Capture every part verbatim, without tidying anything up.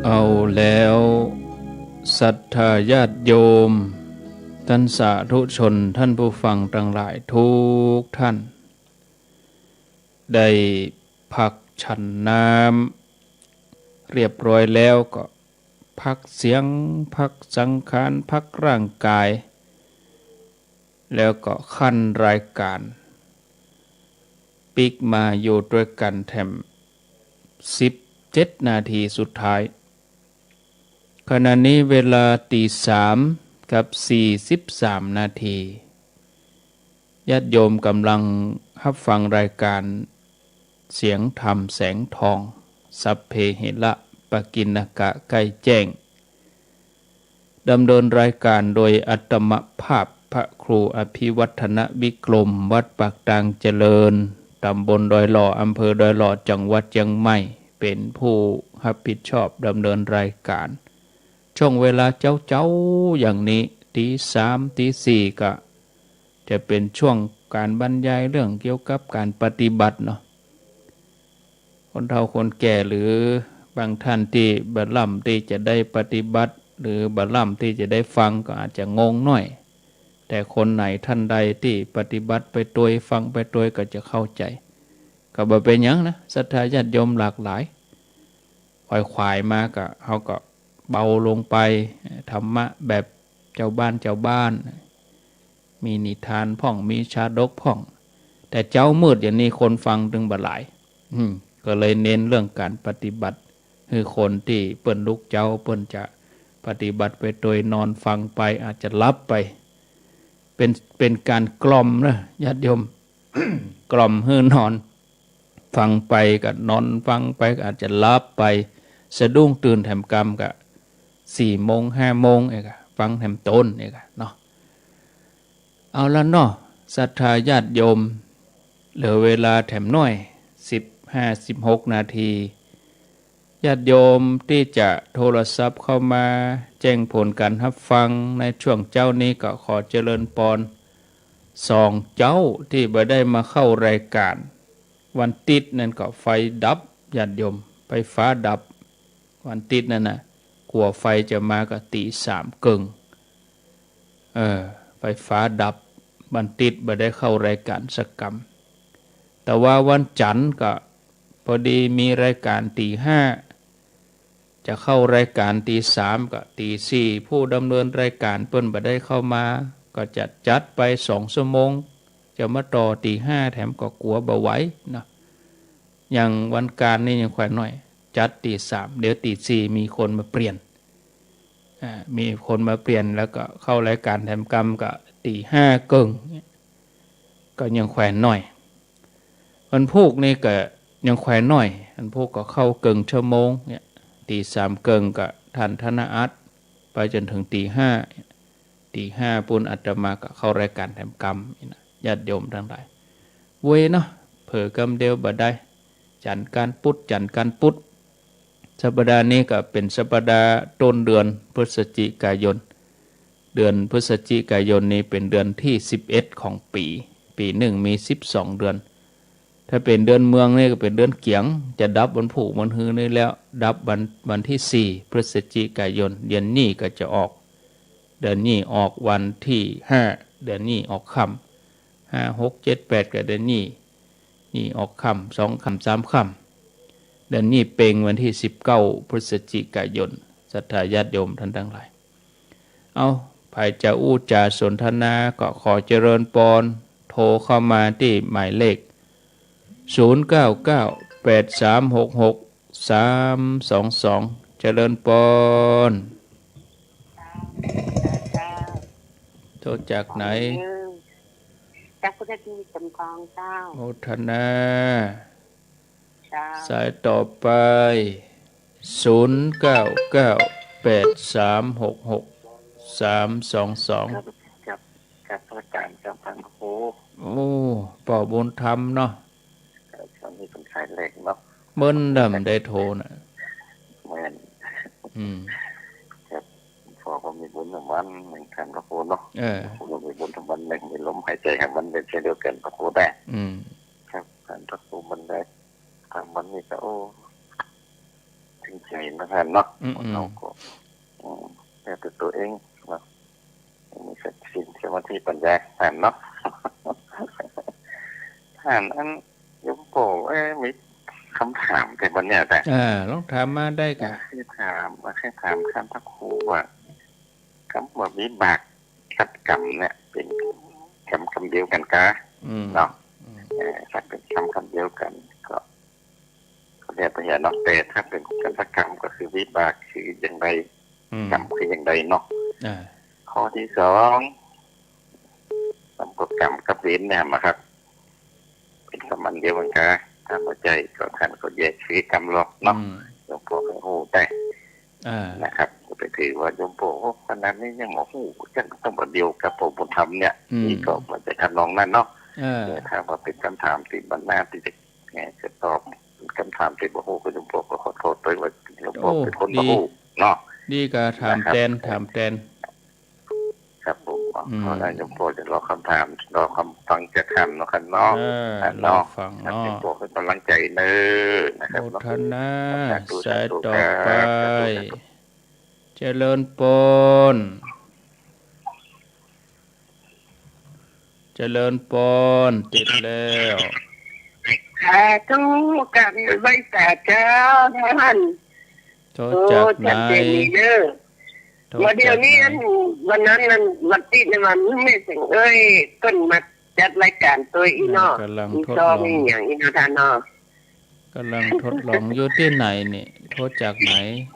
เอาแล้ว ศรัทธาญาติโยม ท่านสาธุชน ท่านผู้ฟังตังหลายทุกท่าน ได้พักฉันน้ำเรียบร้อยแล้ว ก็พักเสียง พักสังขาร พักร่างกาย แล้วก็ขั้นรายการ ปิ๊กมาอยู่ตวยกั๋นแถมสิบเจ็ดนาทีสุดท้าย ขณะนี้เวลาตีสามกับสี่สิบสามนาที ญาติโยมก่ำลังฮับฟังรายการเสียงธรรมแสงทอง สัพเพเหระปะกิณณกะ ใกล้แจ้ง ดำเนินรายการโดยอาตมาภาพพระครูอภิวัฒนวิกรม วัดปากตางเจริญ ตำบลดอยหล่อ อำเภอดอยหล่อ จังหวัดเจียงใหม่ เป๋นผู้ฮับผิดชอบดำเนินรายการ ช่วงเวลาเจ๊าๆ อย่างนี้ ตีสาม ตีสี่ ก็จะเป๋นช่วงการบรรยายเรื่องเกี่ยวกับการปฏิบัติเนาะ คนเฒ่าคนแก่หรือบางท่านตี้บ่ล้ำตี้จะได้ปฏิบัติ หรือบ่ล้ำตี้จะได้ฟัง ก็อาจจะงงหน้อย แต่คนไหนท่านใดตี้ปฏิบัติไปตวย ฟังไปตวย ก็จะเข้าใจ๋ ก็บ่เป๋นหยังนะ ศรัทธาญาติโยมหลากหลาย ขวายๆ มาก็ เฮาก็เบาลงไป ธรรมะแบบเจ้าบ้านเจ้าบ้าน มีนิทานพ่อง มีชาดกพ่อง แต่เจ๊ามืดอย่างนี้คนฟังตึงบ่หลาย อืม ก็เลยเน้นเรื่องการปฏิบัติ หื้อคนตี้เปิ้นลุกเจ๊า เปิ้นจะปฏิบัติไปตวย นอนฟังไปอาจจะหลับไป เป๋น เป๋นการกล่อมนะญาติโยม กล่อมหื้อนอน ฟังไปก็นอน ฟังไปก็อาจจะหลับไป สะดุ้งตื่นแถมกำก็สี่โมงห้าโมงเอกอะ ฟังแถมต้นเอกอะเนาะ เอาละเนาะ ศรัทธาญาติโยม เหลือเวลาแถมน้อย สิบห้า สิบหกนาที ญาติโยมตี้จะโทรศัพท์เข้ามาแจ้งผลการฮับฟังในช่วงเจ๊านี้ ก็ขอเจริญปอน สองเจ๊าตี้บ่ได้มาเข้ารายการ วันติ๊ดนั้นก็ไฟดับ ญาติโยม ไฟฟ้าดับ วันติ๊ดนั้นน่ะ กั๋วไฟจะมาก็ตีสามเกิ่ง เออ ไฟฟ้าดับ วันติ๊ดบ่ได้เข้ารายการสักกำ แต่ว่าวันจั๋นก็พอดีมีรายการตีห้า จะเข้ารายการตีสามกับตีสี่ ผู้ดำเนินรายการเปิ้นบ่ได้เข้ามา ก็จะจัดไปสองชั่วโมง จะมาต่อตีห้าแถมก็กั๋วบ่ไหวเนาะ อย่างวันก๋านนี่ยังแขวนหน้อย จัดตีสาม เดี๋ยวตีสี่มีคนมาเปลี่ยน อ่า มีคนมาเปลี่ยนแล้วก็เข้ารายการแถมกำก็ตีห้าเกิ่ง ก็ยังแขวนหน้อย วันพูกนี่ก็ยังแขวนหน้อย วันพูกก็เข้าเกิ่งชั่วโมงเนี่ย ตีสามเกิ่งก็ท่านธนอัต ไปจ๋นเถิงตีห้า ตีห้าปู้นอาตมาก็เข้ารายการแถมกำนี่นะ ญาติโยมตังหลาย เว้ยเนาะ เผลอกำเดียวบ่ได้ จั๋นก๋านปุธ จั๋นก๋านปุธ สัปดาห์นี้ก็เป๋นสัปดาห์ต้นเดือนพฤศจิกายน เดือนพฤศจิกายนนี้เป๋นเดือนตี้สิบเอ็ดของปี๋ ปี๋นึ่งมีสิบสองเดือน ถ้าเป๋นเดือนเมืองนี่ก็เป๋นเดือนเกี๋ยง จะดับวันพูกวันฮือนี่แล้ว ดับวัน วันตี้สี่พฤศจิกายน เดือนนี้ก็จะออก เดือนนี้ออกวันตี้ห้า เดือนนี้ออกค่ำ ห้า หก เจ็ด แปด ก็เดือนนี้ นี่ออกค่ำ สองค่ำ สามค่ำ เดือนนี้เพ็งวันตี้สิบเก้าพฤศจิกายน ศรัทธาญาติโยมท่านตังหลาย เอ้า ใผจะอู้จ๋าสนทนาก็ขอเจริญปอน โทรเข้ามาตี้หมายเลข ศูนย์ เก้า เก้า แปด สาม หก หก สาม สอง สอง เจริญปอน โทรจากไหน จากพุทธทวีสมทองเจ้า โมทนา เจ้า สายต่อไป ศูนย์ เก้า เก้า แปด สาม หก หก สาม สอง สอง ครับ ครับ ครับ พระอาจารย์ครับ ท่านพระครู โอ้ ป้อบุญธรรมเนาะ ครับ ต๋อนนี้เปิ้นขายเลขเนาะ เปิ้นบ่ได้โทรน่ะ แม่น อืม ครับ พ่อก็มีบุญนำมันเหมือนกันครับผมเนาะ เออ ผมก็มีบุญนำมัน มีลมหายใจ๋กับมันเป๋นเช่นเดียวกั๋นครับผมได้ อืม ครับ ท่านพระครูมันได้ ทางมันนี่ก็ โอ้ ตึงใจ๋เนาะต้านเนาะ อืม อืม เฮาก็ อืม แล้วแต่ตั๋วเองเนาะ มีสติ สมาธิ ปัญญาต้านเนาะ ต้าน อัน โยมป้อ เอ๊ะ มีกำถามแต่บ่าเนี้ย แต่ อ่า ลองถามมาได้ก่า อยากจะถาม อยากจะถามต้านพระครูว่า กำว่าวิบากกับกรรมเนี่ย เป๋นกำกำเดียวกั๋นกา อืม เนาะ อืม เอ่อ ถ้าเป๋นกำกำเดียวกั๋นก็ ก็แล้วแต่เนาะ แต่ถ้าเป๋นกรรมกับกรรมก็คือวิบากคืออย่างใด อืม กรรมคืออย่างใดเนาะ อ่า ข้อตี้สอง กรรมกับเวรเนี่ยนะครับ เป๋นกำอันเดียวกั๋นกา ถ้าบ่ใจ้ก็ต้านก็แยกซื่อกำลอกเนาะ อืม โยมป้อก็ฮู้ได้ อ่า นะครับ ก็ไปถือว่าโยมป้อ โอ้ ขนาดนี้ยังบ่ฮู้ ยังต้องบ่เดียวกับป้อบุญธรรมเนี่ย อืม นี่ก็มันจะทำนองนั้นเนาะ เออ แต่ถ้าว่าเป๋นกำถามตี้บ่น่าตี้จะ เอ่อ จะตอบกำถามตี้บ่ฮู้ก็โยมป้อก็ขอโต้ษไปว่าโยมป้อ โอ้ เป๋นคนบ่ฮู้เนาะ ดี ดีกาถามแตน นะครับ ถามแตน ครับผม อืม เอาละโยมป้อจะรอกำถาม รอกำฟังจากต้านเนาะครับเนาะ เออ ครับเนาะ รอฟังเนาะ ครับ โยมป้อเป๋นกำลังใจ๋เน้อนะครับ โมทนา สาธุ สาธุ สายต่อไป ครับ สาธุ สาธุ เจริญปอน เจริญปอน ติดแล้ว สาธุ กราบไหว้สาเจ้าต้าน โทรจากไหน โอ้ ชัดเจนดีเน้อ โทรจากไหน เมื่อเดี๋ยวนี้อัน วันนั้นอัน วันตี้ในวันแม่เสียงเอ้ย เปิ้นมาจัดรายก๋านตวยอี้เนาะ กำลังทดลอง มีซ้อมมีหยังอี้เนาะต้านเนาะ กำลังทดลอง อยู่ตี้ไหนนี่ โทรจากไหน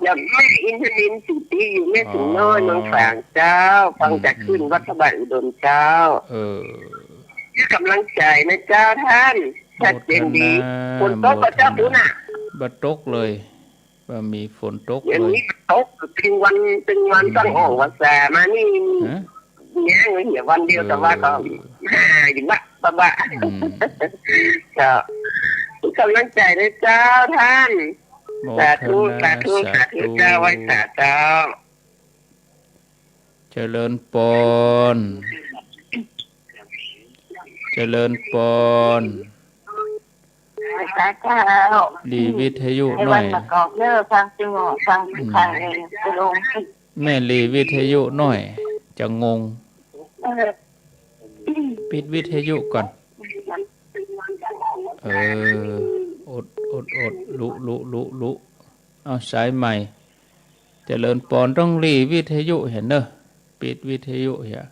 จากแม่อินทนิลย์ ตี้อยู่แม่สิงห์น้อย อ๋อ เมืองฝางเจ้า ฟังจาก อืม คลื่นวัดพระบาทอุดมเจ้า เออ หื้อกำลังใจ๋นะเจ้าต้าน โมทนา ชัดเจนดี ฝนตกบ่เจ้า โมทนา ปู๊นน่ะ บ่ตกเลย บ่มีฝนตกเลย เดี๋ยวนี้ตกตึงวันตึงวัน อืม ตั้งอ่องวาสามานี่ ฮะ เนี่ย เหียวันเดียว เออ แต่ว่าก็ หาอยู่บะบะบะ อืม เจ้า หื้อกำลังใจ๋นะเจ้าต้าน โมทนา สาธุ สาธุ สาธุ สาธุเจ้า ไหว้สาเจ้า เจริญปอน เจริญปอน สาเจ้า หรี่วิทยุหน่อย ให้วันมากอกเน้อ ฟังสงบ ฟัง อืม ฟังเอง ไปลง แม่หรี่วิทยุหน่อย จะงง เออ ปิดวิทยุก่อน เออ อด อด อด ลุ ลุ ลุ ลุ เอาสายใหม่ เจริญปอน ต้องหรี่วิทยุหั้นเน้อ ปิดวิทยุหั้น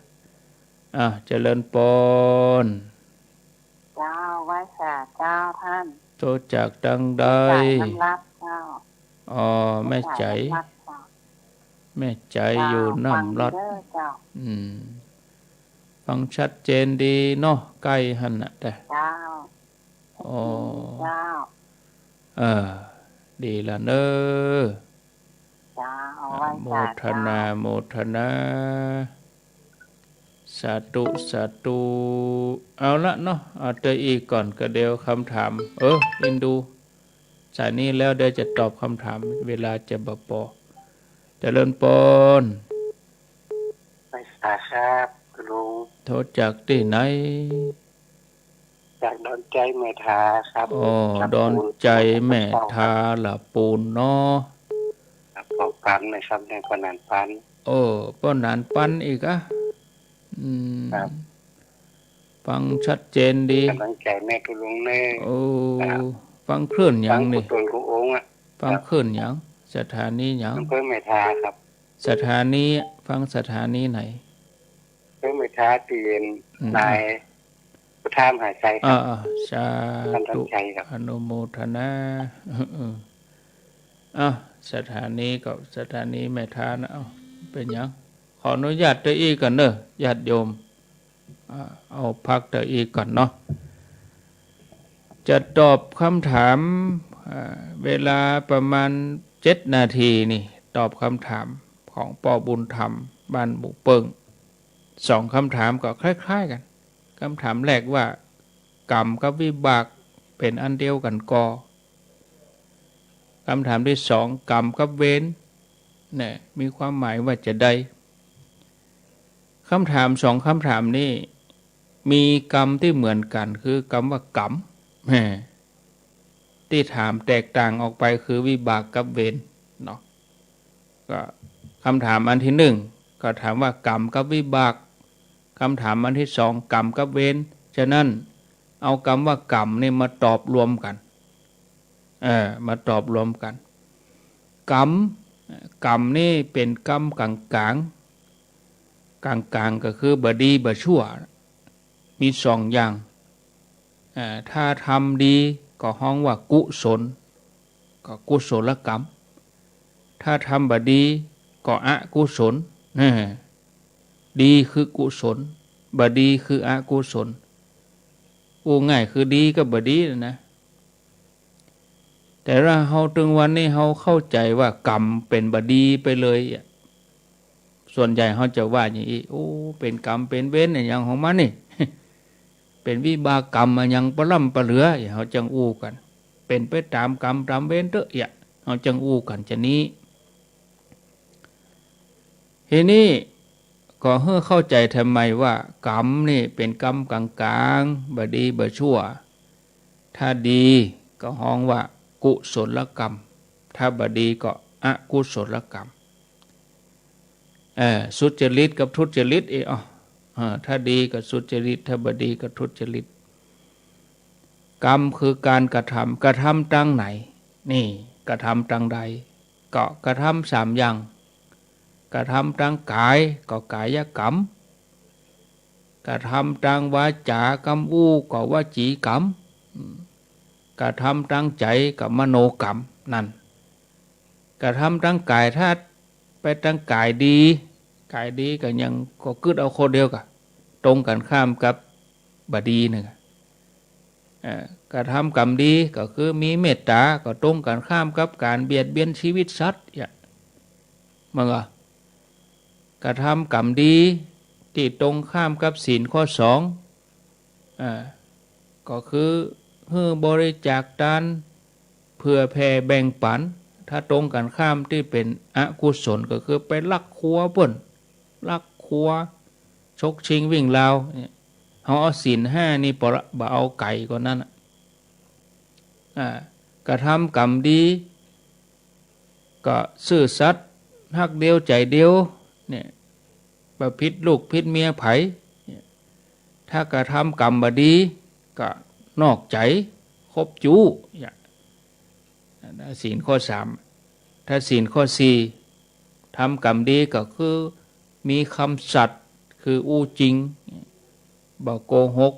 อ่ะ เจริญปอน เจ้า ไหว้สาเจ้าต้าน โทรจากตางใด สายน้ำลับเจ้า อ๋อ แม่ใจ๋ สายน้ำลับเจ้า แม่ใจ๋ เจ้า อยู่น้ำลับ ฟังเด้อเจ้า อืม ฟังชัดเจนดีเนาะ ใก้หั้นน่ะ แต่ เจ้า อ๋อ เจ้า เออ ดีละเน้อ เจ้า ไหว้สาเจ้า โมทนา โมทนา สาธุ สาธุ เอาละเนาะ เอาเตออี้ก่อน ก็เดี๋ยวกำถาม เออ อินดู สายนี้แล้วเดี๋ยวจะตอบกำถาม เวลาจะบ่ปอ เจริญปอน ไหว้สาครับ ลุง โทรจากตี้ไหน จากดอนใจ๋แม่ทาครับ อ๋อ ครับ ดอนใจ๋แม่ทา ละปูนเนาะ ครับ ป้อปันนะครับ เนี่ย ป้อหนานปัน โอ้ ป้อหนานปันอีกอะ อืม ครับ ฟังชัดเจนดี กำลังใจ๋แม่ตุลุงเน่ โอ้ ครับ ฟังคลื่นหยังนี่ ฟังกู้ตนกู้องค์อะ ฟังคลื่นหยัง ครับ สถานีหยัง อำเภอแม่ทาครับ สถานี ฟังสถานีไหน อำเภอแม่ทา ตี้ อืม นายพุทธามหาชัยครับ อ่า อ่า สาธุ ท่านตั้งใจครับ อนุโมทนา เออ เออ อ่ะ สถานีก็สถานีแม่ทานะ เอ้า เป๋นหยัง ขออนุญาตเตออี้ก่อนเน้อ ญาติโยม อ่า เอาพักเตออี้ก่อนเนาะ จะตอบกำถาม อ่า เวลาประมาณเจ็ดนาทีนี่ ตอบกำถามของป้อบุญธรรม บ้านหมู่เปิ้ง สองกำถามก็คล้ายๆ กั๋น กำถามแรกว่า กรรมกับวิบากเป๋นอันเดียวกั๋นก่อ กำถามตี้สอง กรรมกับเวร เนี่ย มีความหมายว่าจาใด กำถามสองกำถามนี้ มีกำตี้เหมือนกั๋น คือกำว่ากรรม แหม ตี้ถามแตกต่างออกไปคือวิบากกับเวร เนาะ ก็กำถามอันตี้นึ่งก็ถามว่ากรรมกับวิบาก กำถามอันตี้สองกรรมกับเวร ฉะนั้นเอากำว่ากรรมนี่มาตอบรวมกั๋น เออ มาตอบรวมกั๋น กรรม กรรมนี่เป๋นกำก๋างๆ ก๋างๆ ก็คือบ่ดีบ่ชั่ว มีสองอย่าง เอ่อ ถ้าทำดีก็ฮ้องว่ากุศล ก็กุศลกรรม ถ้าทำบ่ดีก็อกุศล นะ ดีคือกุศล บ่ดีคืออกุศล อู้ง่ายคือดีกับบ่ดีนะ แต่ว่าเฮาตึงวันนี้เฮาเข้าใจ๋ว่ากรรมเป๋นบ่ดีไปเลยอะ ส่วนใหญ่เฮาจะว่าอย่างอี้ โอ้ เป๋นกรรมเป๋นเวรอะหยังของมันนี่ เป๋นวิบากกรรมอะหยังปะล้ำปะเหลือ เฮาจังอู้กั๋น เป๋นไปต๋ามกรรมต๋ามเวรเต๊อะ เฮาจังอู้กั๋นจานี้ ทีนี้ก็หื้อเข้าใจ๋แถมใหม่ว่ากรรมนี่เป๋นกำก๋างๆ บ่ดีบ่ชั่ว ถ้าดีก็ฮ้องว่ากุศลกรรม ถ้าบ่ดีก็อกุศลกรรม เอ่อ สุจริตกับทุจริต เอ้ย อ้อ เอ่อ ถ้าดีก็สุจริต ถ้าบ่ดีก็ทุจริต กรรมคือก๋านกระทำ กระทำตางไหน นี่ กระทำตางใด ก็กระทำสามอย่าง กระทำตางก๋ายก็ก๋ายกรรม กระทำตางวาจ๋ากำอู้ก็วจีกรรม อืม กระทำตางใจ๋ก็มโนกรรม นั่น กระทำตางก๋าย ถ้าไปตางก๋ายดี ก๋ายดีก็ยัง ก็กึ๊ดเอาข้อเดียวกะ ตรงกั๋นข้ามกับบ่ดีนึ่ง เอ่อ กระทำกรรมดีก็คือมีเมตต๋า ก็ตรงกั๋นข้ามกับก๋านเบียดเบียนชีวิตสัตว์ เนี่ย มันก็ กระทำกรรมดีตี้ตรงข้ามกับศีลข้อสอง อ่า ก็คือหื้อบริจาคตาน เผื่อแผ่แบ่งปั๋น ถ้าตรงกั๋นข้ามตี้เป๋นอกุศลก็คือไปลักครัวเปิ้น ลักครัว ฉกชิงวิ่งราว เนี่ย เฮาเอาศีลห้านี่ปะละ บ่เอาไก๋กว่านั้นอะ อ่า กระทำกรรมดี ก็ซื่อสัตย์ ฮักเดียวใจ๋เดียว เนี่ย บ่ผิดลูกผิดเมียใผ เนี่ย ถ้ากระทำกรรมบ่ดี ก็นอกใจ๋ คบจู๊ เนี่ย ศีลข้อสาม ถ้าศีลข้อสี่ ทำกรรมดีก็คือมีกำสัตย์ คืออู้จริง บ่โกหก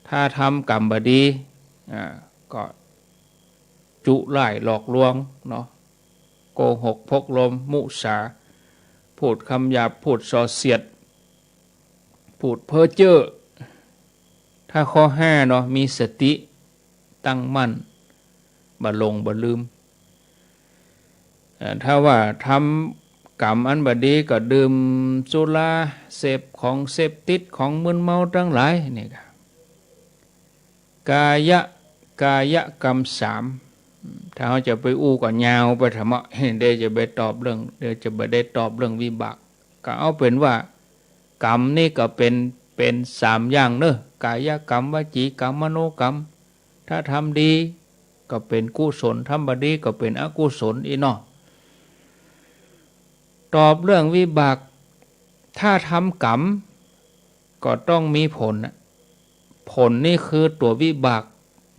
ถ้าทำกรรมบ่ดี อ่า ก็จุร้ายหลอกลวงเนาะ โกหกพกลม มุสา พูดกำหยาบ พูดส่อเสียด พูดเพ้อเจ้อ ถ้าข้อห้าเนาะ มีสติ ตั้งมั่น บ่หลงบ่ลืม เอ่อ ถ้าว่าทำกรรมอันบ่ดีก็ดื่มสุรา เสพของเสพติด ของมึนเมาตังหลาย นี่กะ กายะ กายกรรมสาม ถ้าเฮาจะไปอู้ก็ยาวไปถะเมาะ เดี๋ยวจะไปตอบเรื่อง เดี๋ยวจะบ่ได้ตอบเรื่องวิบาก ก็เอาเป๋นว่ากรรมนี่ก็เป๋น เป๋นสามอย่างเนาะ กายกรรม วจีกรรม มโนกรรม ถ้าทำดีก็เป๋นกุศล ทำบ่ดีก็เป๋นอกุศลอี้เนาะ ตอบเรื่องวิบาก ถ้าทำกรรมก็ต้องมีผลน่ะ ผลนี่คือตั๋ววิบาก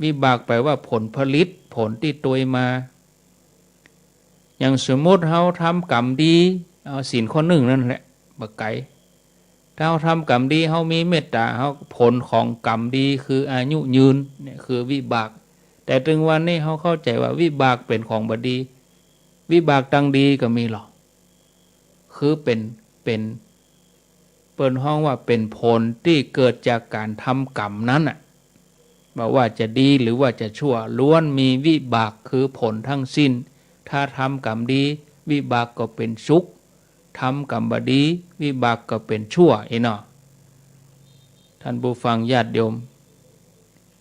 วิบากแป๋ว่าผลผลิต ผลตี้ตวยมา อย่างสมมุติเฮาทำกรรมดี เอาศีลข้อนึ่งนั่นแหละ บ่ไก๋ ถ้าเฮาทำกรรมดี เฮามีเมตต๋า เฮา ผลของกรรมดีคืออายุยืน เนี่ยคือวิบาก แต่ตึงวันนี้เฮาเข้าใจ๋ว่าวิบากเป๋นของบ่ดี วิบากตางดีก็มีลอ คือเป๋น เป๋น เปิ้นฮ้องว่าเป๋นผลตี้เกิดจากก๋านทำกรรมนั้นน่ะ บ่ว่าจะดีหรือว่าจะชั่ว ล้วนมีวิบากคือผลทั้งสิ้น ถ้าทำกรรมดี วิบากก็เป๋นสุข ทำกรรมบ่ดี วิบากก็เป๋นชั่วอี้เนาะ ท่านผู้ฟังญาติโยม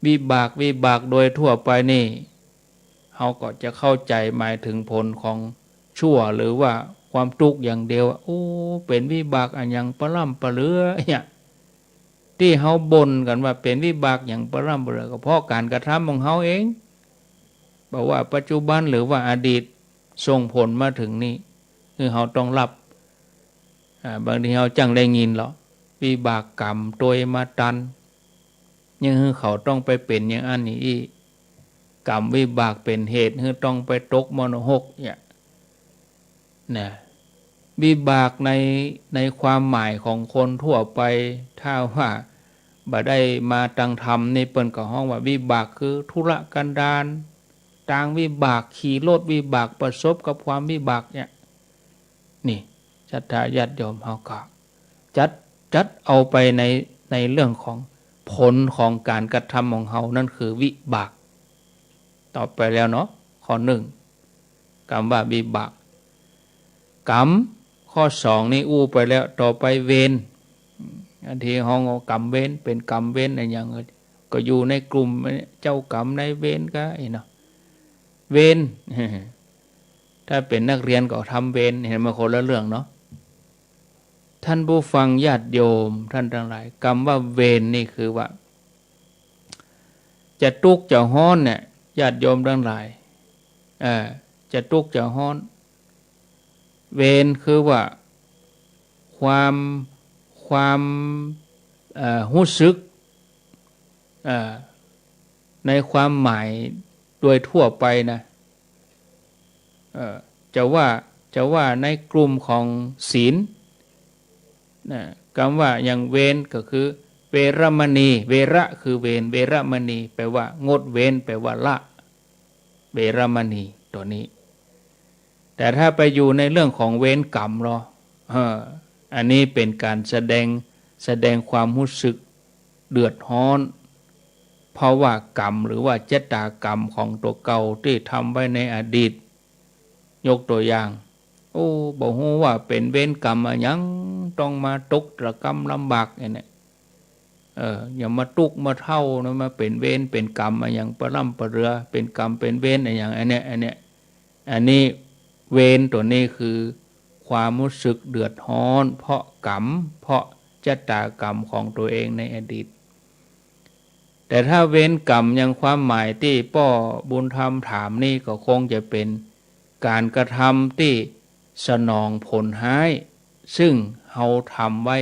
วิบาก วิบากโดยทั่วไปนี่ เฮาก็จะเข้าใจ๋หมายเถิงผลของชั่ว หรือว่าความตุ๊กข์อย่างเดียว โอ้ เป๋นวิบากอะหยังปะล้ำปะเหลือ เนี่ย ตี้เฮาบ่นกั๋นว่าเป๋นวิบากหยังปะล้ำปะเหลือ ก็เพราะก๋านกระทำของเฮาเอง บ่ว่าปัจจุบันหรือว่าอดีต ส่งผลมาเถิงนี่ คือเฮาต้องฮับ อ่า บางทีเฮาจั้งได้ยินลอ วิบากกรรมตวยมาตัน ยังหื้อเขาต้องไปเป๋นอย่างอั้นอย่างอี้ กรรมวิบากเป๋นเหตุหื้อต้องไปตกมรณะหกเนี่ย นะ วิบากใน ในความหมายของคนทั่วไป ถ้าว่าบ่ได้มาตางธรรมนี่ เปิ้นก็ฮ้องว่าวิบากคือธุรกันดาร ตางวิบาก ขี่รถวิบาก ประสบกับความวิบากเนี่ย นี่ ศรัทธาญาติโยมเฮาก็จัด จัดเอาไปใน ในเรื่องของผลของก๋านกระทำของเฮา นั่นคือวิบาก ตอบไปแล้วเนาะ ข้อนึ่ง กำว่าวิบาก กรรม ข้อสองนี่อู้ไปแล้ว ต่อไปเวร อันตี้ฮ้องว่ากรรมเวร เป๋นกรรมเวรอะหยัง ก็อยู่ในกลุ่มเจ้ากรรมนายเวรก็ไอ้เนาะ เวร ถ้าเป๋นนักเรียนก็ทำเวร หันบ่ คนละเรื่องเนาะ ท่านผู้ฟังญาติโยมท่านตังหลาย กำว่าเวรนี่คือว่า จะตุ๊กข์จะฮ้อนเนี่ย ญาติโยมตังหลาย เอ่อ จะตุ๊กข์จะฮ้อน เวรคือว่า ความ ความ เอ่อ ฮู้สึก เอ่อ ในความหมายโดยทั่วไปนะ เอ่อ จะว่า จะว่าในกลุ่มของศีล นะ กำว่าอย่างเวรก็คือ เวรมณี เวระคือเวร เวรมณี แปลว่างดเว้น แปลว่าละ เวรมณีตั๋วนี้ แต่ถ้าไปอยู่ในเรื่องของเวรกรรมลอ เออ อันนี้เป๋นก๋านแสดง แสดงความฮู้สึกเดือดฮ้อน เพราะว่ากรรมหรือว่าชะตากรรมของตั๋วเก่าตี้ทำไว้ในอดีต ยกตั๋วอย่าง โอ้ บ่ฮู้ว่าเป๋นเวรกรรมอะหยัง ต้องมาตกระกำลำบากอันเนี่ย เออ อย่างมาตุ๊กข์มาเฒ่านะ มาเป๋นเวรเป๋นกรรมอะหยัง ปะร่ำปะเรือ เป๋นกรรมเป๋นเวรอะหยัง อันเนี้ย อันเนี้ย อันนี้เวรตั๋วนี้คือความฮู้สึกเดือดฮ้อน เพราะกรรม เพราะชะตากรรมของตั๋วเองในอดีต แต่ถ้าเวรกรรมอย่างความหมายตี้ป้อบุญธรรมถามนี่ ก็คงจะเป๋นก๋านกระทำตี้สนองผลฮ้าย ซึ่งเฮาทำไว้